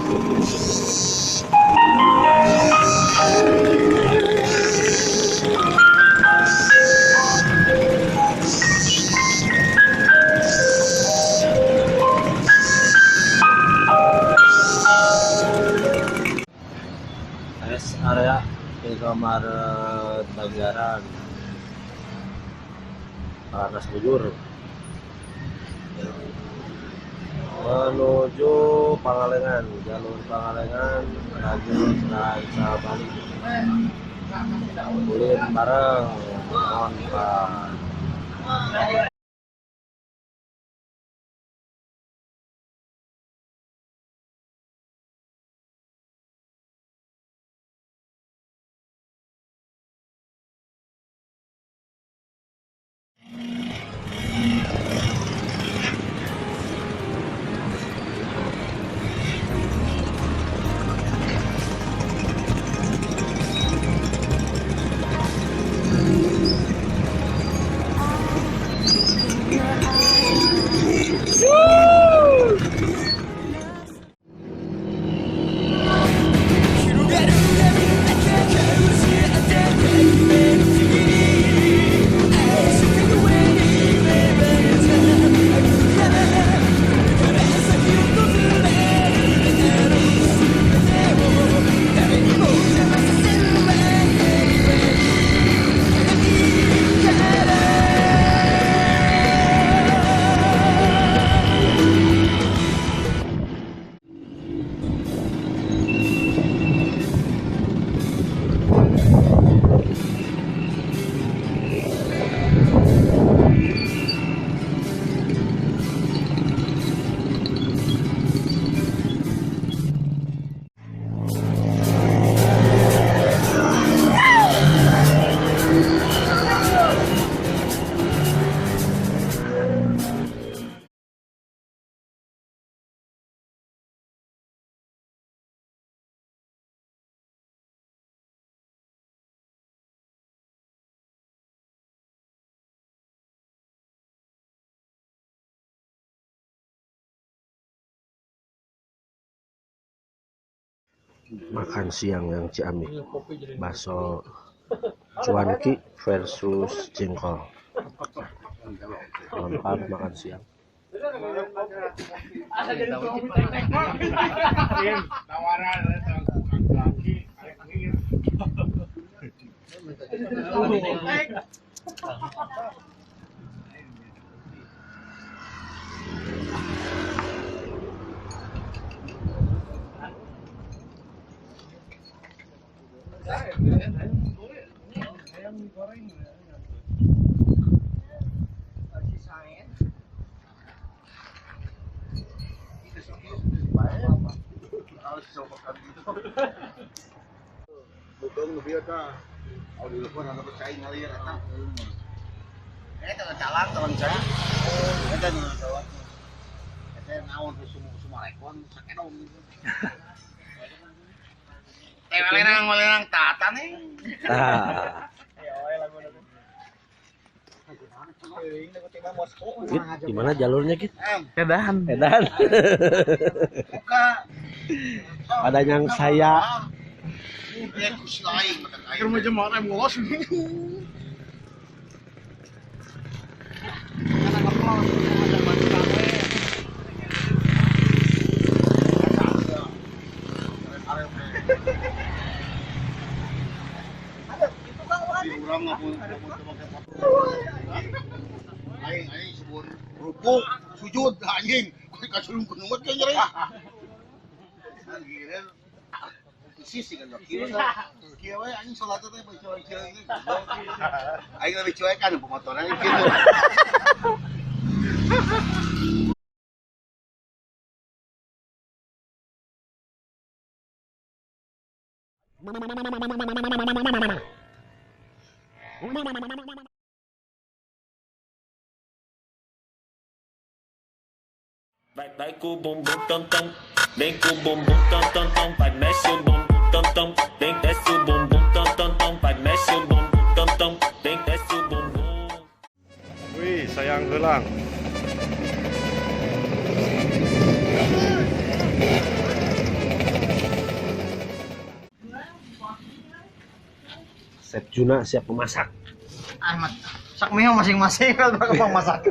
Rest area Indomaret Banjaran Panas Bujur menuju Pangalengan, jalur Pangalengan lagi Ranca Bali. Ulin bareng nonton. Makan siang yang ciamik, bakso cuanki versus jengkol. Lengkap makan siang. Walenang tata nih. Git, gimana jalurnya, Git? Edan. Edan. Ada yang saya. Aing aing sebut rukuk sujud anjing kasulung kunumat kan nyeri. Anjir. Sisi kan kieu kieu we anjing salat teh baca kieu. Aing lebih cuek kan pemotoran gitu. Vai, vai com o bumbum tam tam, vem com o bumbum tam tam tam, vai mexe o bumbum tam tam, vem desce o bumbum tam tam tam, vai mexe o bumbum tam tam, vem desce o bumbum. Wih, sayang helang. Juna siap memasak. Ahmad, sak meo masing-masing kalau bakal masak.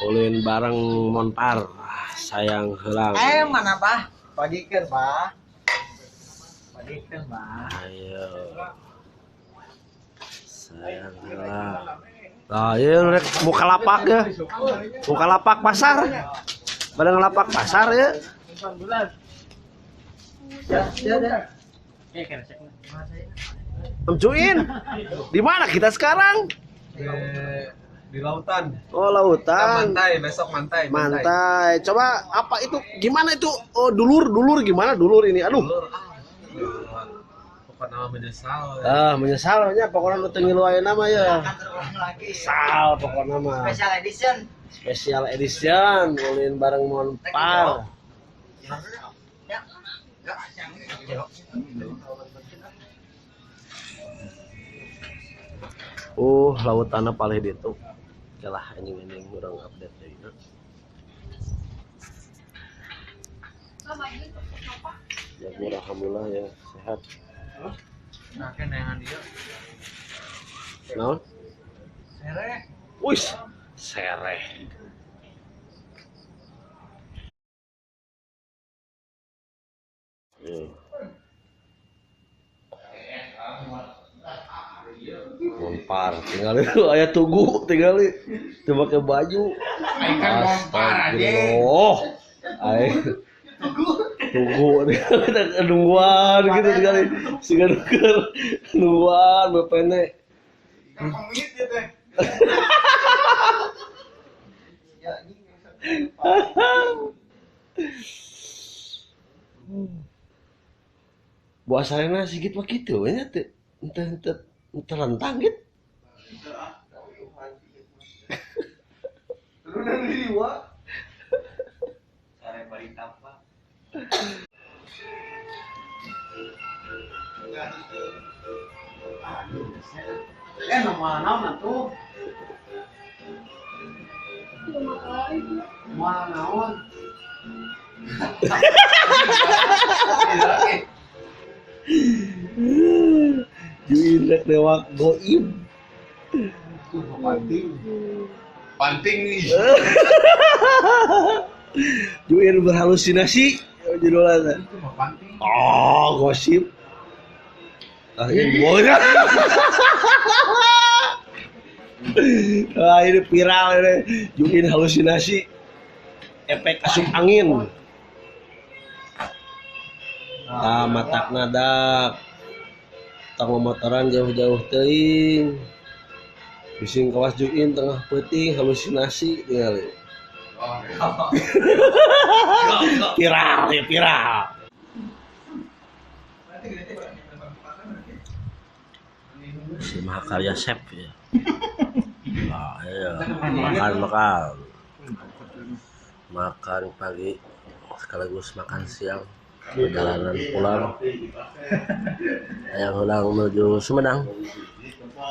Ulin bareng Monpar, sayang helang. Mana Pak? Bagikan, Pak. Bagikan, Pak. Ayo. Sayang helang. Nah, iya rek muka lapak ya. Muka lapak pasar. Bareng lapak pasar ya. Ya, Om Cuin, di mana kita sekarang? Di lautan. Oh, lautan. Mantai, besok mantai. Mantai. Coba apa itu? Gimana itu? Oh, dulur gimana dulur ini? Aduh. Dulur. Pokoknya menyesal. Ya. Ah, menyesal nya pokoknya nu teu ngilu ayeuna mah ya. Sal pokoknya mah. Special edition. Special edition ulin bareng Monpar. Lautanna palih ditu. Celah anjing-anjing urang update deui. Ya alhamdulillah ya sehat. Nah, kan neangan dia. Naon? Sereh. Wis, sereh. Monpar tinggal itu aya tugu tinggal teu make baju. Astagfirullah. Aing tugu tinggal nungguan gitu tinggal siga nuker nungguan bepene. Pamit ya teh. Bu asarena sigit mah kitu we nya teu teu lentang gitu. Turunan liwa. Sare bari tampa. Nama naon atuh? Moal naon? Juin rek lewat goib. Panting. Panting nih. Juin berhalusinasi judulnya. Oh, gosip. Ah, ini boleh. Ah, ini viral ini. Juin halusinasi. Efek asup angin. Ah, matak nadak. Tong motoran jauh-jauh teuing. Bising kawas Juin tengah peuting halusinasi tinggal. Viral ya viral. Si Mahakarya Chef ya. Nah, iya. Makan. Makan pagi sekaligus makan siang. Perjalanan pulang. Yang pulang menuju Sumedang.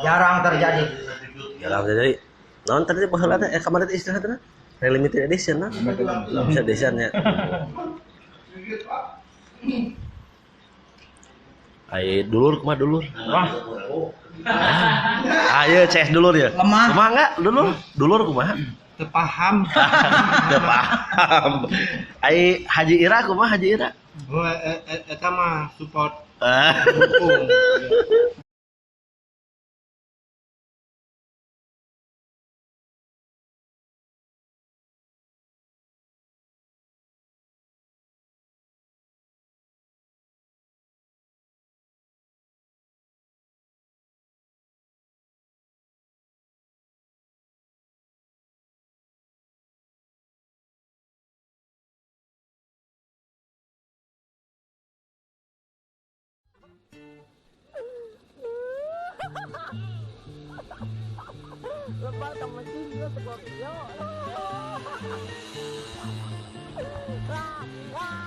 Jarang terjadi. Jarang terjadi. Naon tadi baheula teh kamari teh istirahat teh? Limited edition nah. Limited edition ya. Ai dulur kumaha dulur? Wah. Ayo CS dulur ya. Lemah. Kumaha enggak dulur? Dulur kumaha? Teu paham. Teu paham. Ai Haji Ira kumaha Haji Ira? Oh, eta mah support. Dukung. Lepas sama cinta sekolah. Wah.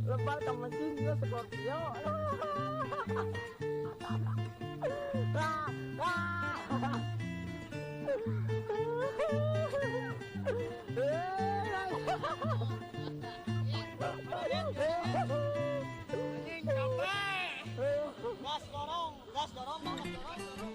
Lebar ke mesin ya Scorpio. Gas dorong, gas dorong, gas dorong.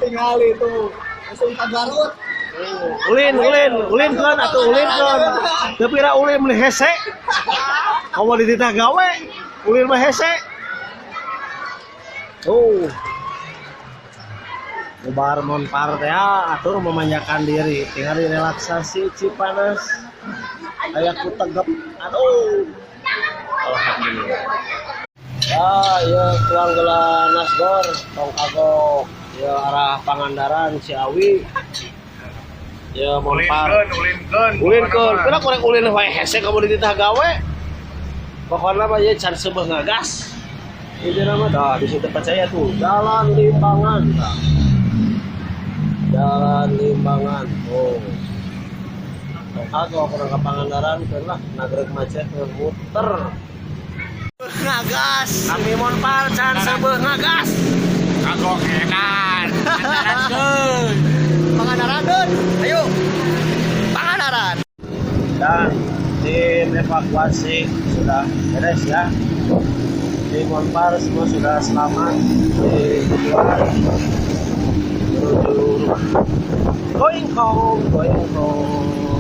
Tinggal itu langsung ke Garut. Ulin, ulin, ulin kan atau ulin kan. Tapi ra ulin meni hese. Kamu dititah gawe, ulin mah hese. Tuh. Bubar monpar teh atur memanjakan diri, tinggal relaksasi Cipanas. Aya ku tegep. Aduh. Alhamdulillah. Ah, ya tuang geula nasgor, tong kagok. Ya arah Pangandaran Ciawi. Ya monpar. Ulinkeun, ulinkeun. Kenapa korek ulin wae hese kamu dititah gawe? Pokoknya mah ya can seubeuh ngagas. Ini nama dah di situ percaya tuh, Jalan Limbangan. Dah. Jalan Limbangan. Oh. Tong kagok kurang ke Pangandaran keun lah nagreg macet muter. Ngagas. Kami monpar can seubeuh ngagas. Kagok edan. Pangandaran. Pangandaran. Ayo. Pangandaran. Dan tim evakuasi sudah beres ya. Tim monpar semua sudah selamat di tujuan menuju rumah. Going home, going home.